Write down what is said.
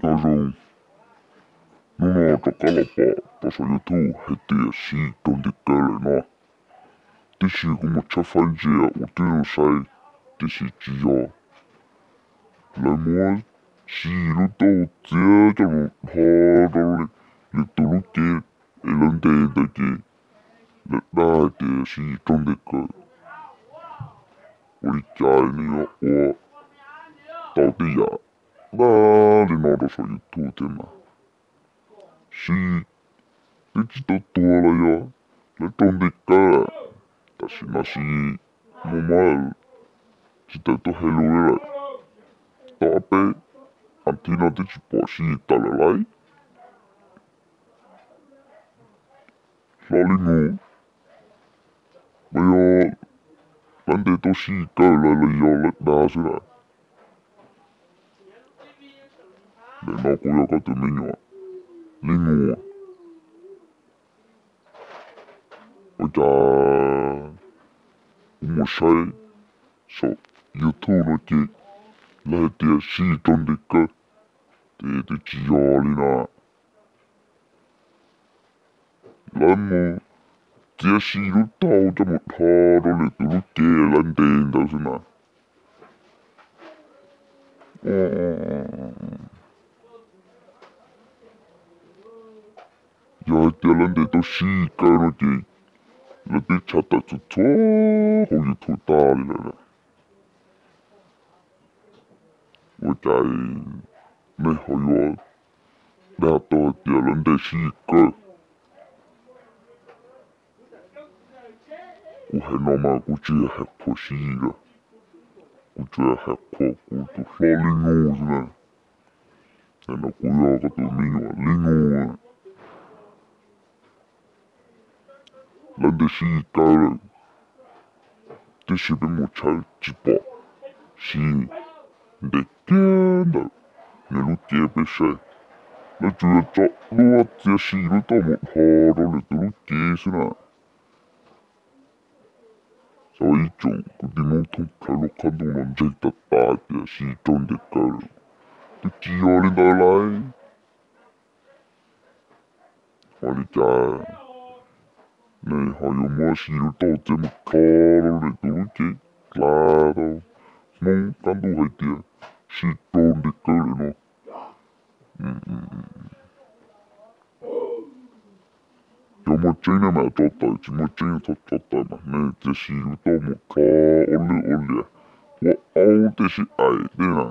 Nyob zoo, hnub no rov qab los pom rau saum YouTube hais tias Siv raug ntes kaw lawm no, tiam sis kuv mus tshawb fawb ntsia ua tib zoo saib, tiam sis tsis yog. Lawv muab Siv lub tauj txiav coj los dho rau lwm tus lub cev es lawv ntes ntawd ces lawv dag hais tias Siv raug ntes kaw. Ua li cas nej yuav ua tau tej yam dag li no rau saum YouTube thiab mas? Siv twb tsis tau tuag los yog lawv raug ntes kaw lawm, tam sim no Siv muaj mob tsis tawm tuaj hais lus li lawm. Tau ob peb as thiv no twb tsis pom Siv tawm lawm lauj. Hlob Lib Nus, puas yog lawv ntes tau Siv kaw lawm los yog lawv dag xwb na? Ntawm no kuv yog koj tus me nyuam Lib Nus. Ua cas kuv mus saib saum YouTube no ces lawv hais tias Siv raug ntes kaw, ces twb tsis yog li no. Lawv mus txiav Siv lub tauj coj mus dho rau lwm tus lub cev lawv ntes ntawd xwb na. Yog hais tias lawv ntes tau Siv kaw no ces lawv twb tshaj tawm txhua txhua hauv YouTube tag li lawm na. Ua cas nej ho yuav dag tau hais tias lawv ntes Siv kaw? Kuv hais no mas kuv tsis yog hais qhuas Siv lawm, kuv tsuas hais qhuas kuv tus hlob Lib Nus xwb na. Ntawm no kuv yog koj tus me nyuam Lib Nus. Lawv ntes Siv kaw lawm, tiam sis peb mus tshawb tsis pom Siv ntes kiag ntawm nws lub cev peb saib. Lawv tsuas yog tso dua txiav Siv lub tauj mus dho rau lwm tus lub cev xwb na. Xyov ib tsoom kwv tij Hmoob thoob plaws lub qab ntuj no ntseeg tas tas tias Siv raug ntes kaw lawm, twb tsis yog li ntawd lauj. Ua li cas nej ho yuav muab Siv lub tauj txiav mus dho rau lwm tus lub cev hla tau Hmoob qab ntuj hais tias Siv raug ntes kaw lawm no? Yog muaj tseeb nej mam tso tawm, tsis muaj tseeb txhob tso tawm mas nej txiav Siv lub tauj mus dho ua lwj ua liam, ua aub tej sib aim tej na.